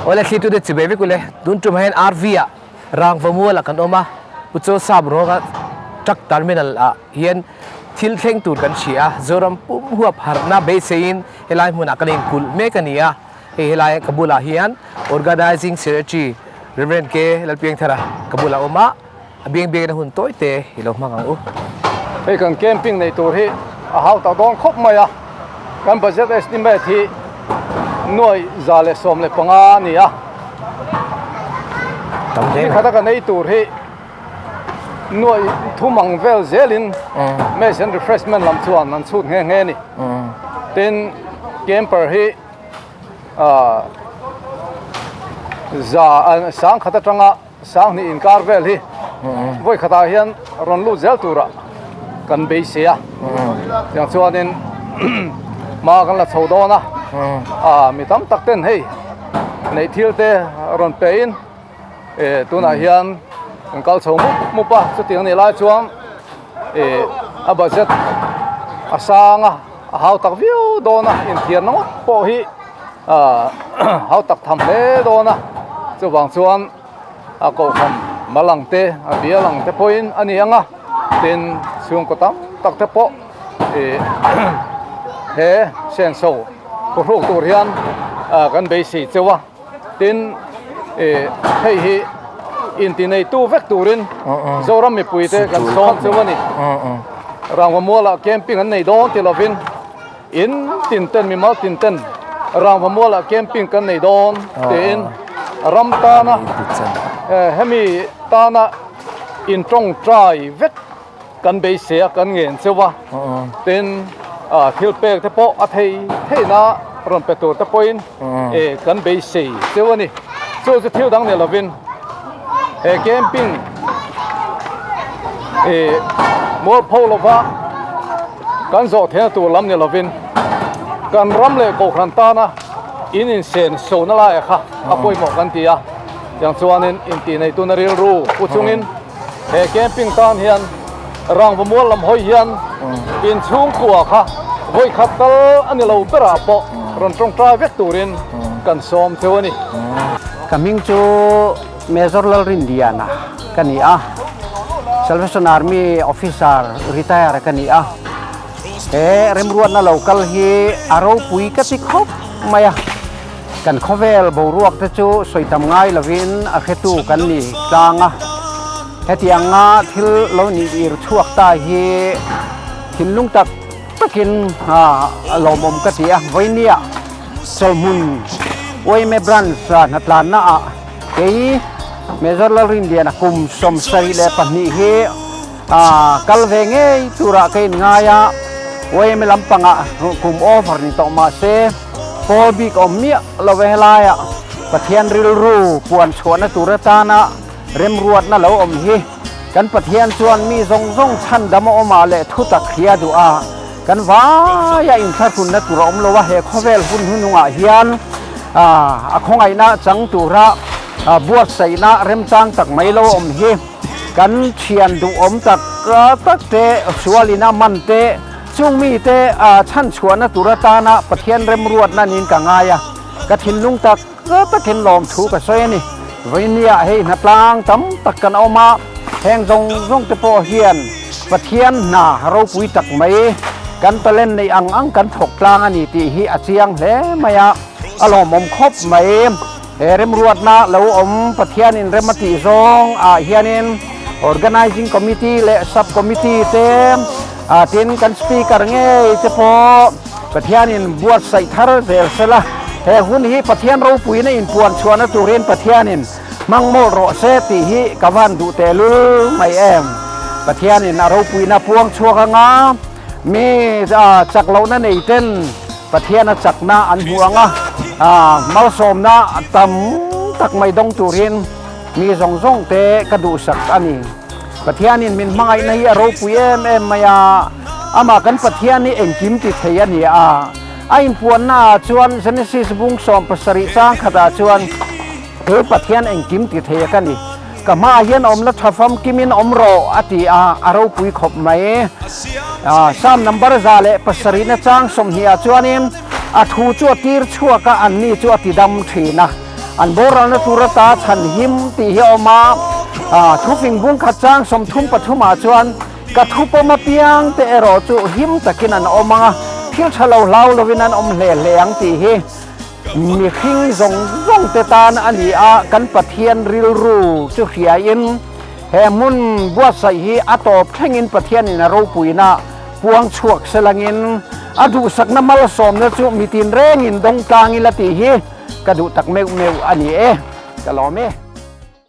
Awle thli tute chi ve vek ule tun tum hian RV ah Rangvamual ah kan awm a, Pu Chawlsap Rawng a Truck Terminal ah hian thil thleng tur kan hria a, Zoram pum huap harhna beiseiin helai hmunah kan inkulh mek a ni a, hei helai ka bulah hian Organising Secretary Rev. K. Lalpiangthara ka bulah a awm a, a biang biakna hun tawi te i lo hmang ang u. Hei kan camping neih tur hi a hau tak dawn khawp mai a, kan budget estimate hi nuai 115 a ni a, ni khata kan ei tur hi nuai thum ang vel zelin mess and refreshment lam chuan an chhut nghe nghe a ni. Tin, camper hi ah za sangkhat atanga Sanghnih inkar vel hi vawi khatah hian rawn lut zel turah kan beisei a, tiang chuanin hma kan la chho dawn a, ah mi tam tak ten hei neih thil te rawn pe in eh tunah hian kan kal chho mup mup a, chutiang anih lai chuan eh a budget a sang a, a hau tak viau dawn a, inthiarna ngawt pawh hi. Hau tak tham hle dawn a, chuvang chuan a kohhran mal ang te a bial ang te pawhin a ni ang a, tin chhungkaw tam tak te pawh ih he senso kawhruk tur hian kan beisei cheu a, tin ih hei hi intineitu vek turin Zoram mipui te kan sawm cheu a ni, Rangvamualah camping an nei dawn ti lovin. In tin ten mimal tin ten rangva mualah camping kan nei dawn tiin ram tana hemi tana in tawngtai vek kan beisei a kan ngen cheu a tin thil pek te pawh a thei theihna rawn pe tur te pawhin kan beisei cheu a ni chu chu thil dang ni lovin he camping mualpho lova. Kan zawh theihna tur lam ni lovin kan ram leh kohhran tana in insen sona laia kha a pawimawh kan ti a, tiang chuanin intih neituna rilru pu chungin he camping tan hian rangva mual lam hawi hian inchhungkua kha vawi khat tal a ni lo berah pawh rawn tawngtai vek turin kan sawm cheu a ni. Ka hming chu Major Lalrinliana ka ni a, Salvation Army officer retire ka ni a. He remruatna lo kal hi a ropui ka ti khawp mai a, kan khawvel boruak te chu sawi tam ngai lovin a hretu kan ni tlang a. Hetianga thil lo nih ir chhuak ta hi thinlung tak takin a lawmawm ka ti a, vawinia Chawlhmun Uaime Branch hnatlanna ah kei Major Lalrinliana kum 72 hi kal ve ngei turah ka inngai a, Uaime lampangah kum over ni tawh mah se pawl bik awm miah lo e helaiah Pathian rilru puan chhuahna tur atana remruatna lo awm hi kan Pathian chuan mi zawng zawng chhandam a awmah leh thutak hria duh a. Kan vaia inthlahrunna tur a awm lo a, he khawvel hun hnunungah hian a khawngaihna chang tura buatsaihna remchang tak mai lo awm hi kan thian duhawm tak tak te, sualina man te, chung mite chhanchhuahna tur atana Pathian remruatna niin ka ngai a, ka thinlung tak takin lawmthu ka sawi a ni. Vawinia hei hnatlang tam tak kan awm a, heng zawng zawng te pawh hian Pathian hna ropui tak mai kan talent neih ang ang kan thawk tlang a ni tih hi a chiang hle mai a, a lawmawm khawp mai. He remruatna lo awm Pathianin rem a tih zawng ah hianin Organizing Committee leh Sub Committee te tin kan Speaker ngei te pawh Pathianin buatsaih thar zel sela, he hun hi Pathian ropuina inpuan chhuahna turin Pathianin hmang mawlh rawh se tih hi ka van duh tehlul mai em. Pathianin a ropuina puang chhuak anga mi chak lohna nei ten Pathiana chakna an hmu anga malsawmna tam tak mai dawng turin mi zawng zawng te ka duhsak a ni. Pathianin min hmangaihna hi a ropui em em mai a, amah kan Pathian hi engkim ti thei a ni a. A inpuanna ah chuan Genesis bung 17 chang khatah chuan, He Pathian engkim ti thei a ka ni, ka hmaah hian awmna tha famkimin awm rawh a ti a, a ropui khawp mai. Psalm number 107 na chang 20 ah chuanin a thu chu a tir chhuak a, anni chu a ti dam thin a. An boralna tur ata chhan him tih hi a awm a, thufing bung khat chang 33 ah chuan ka thupawm apiang te erawh chu him takin an awm ang a, thil tha lo hlau lovin an awm hle hle ang tih hi mihring zawng zawng te tan a ni a, kan Pathian rilru chu hriain he hmun buatsaih hi a tawp thlengin Pathianin a ropuina puang chhuak selangin a duhsakna malsawmna chu mitin rengin dawng tlang ila tih hi ka duh tak meuh meuh a ni e, ka lawm e.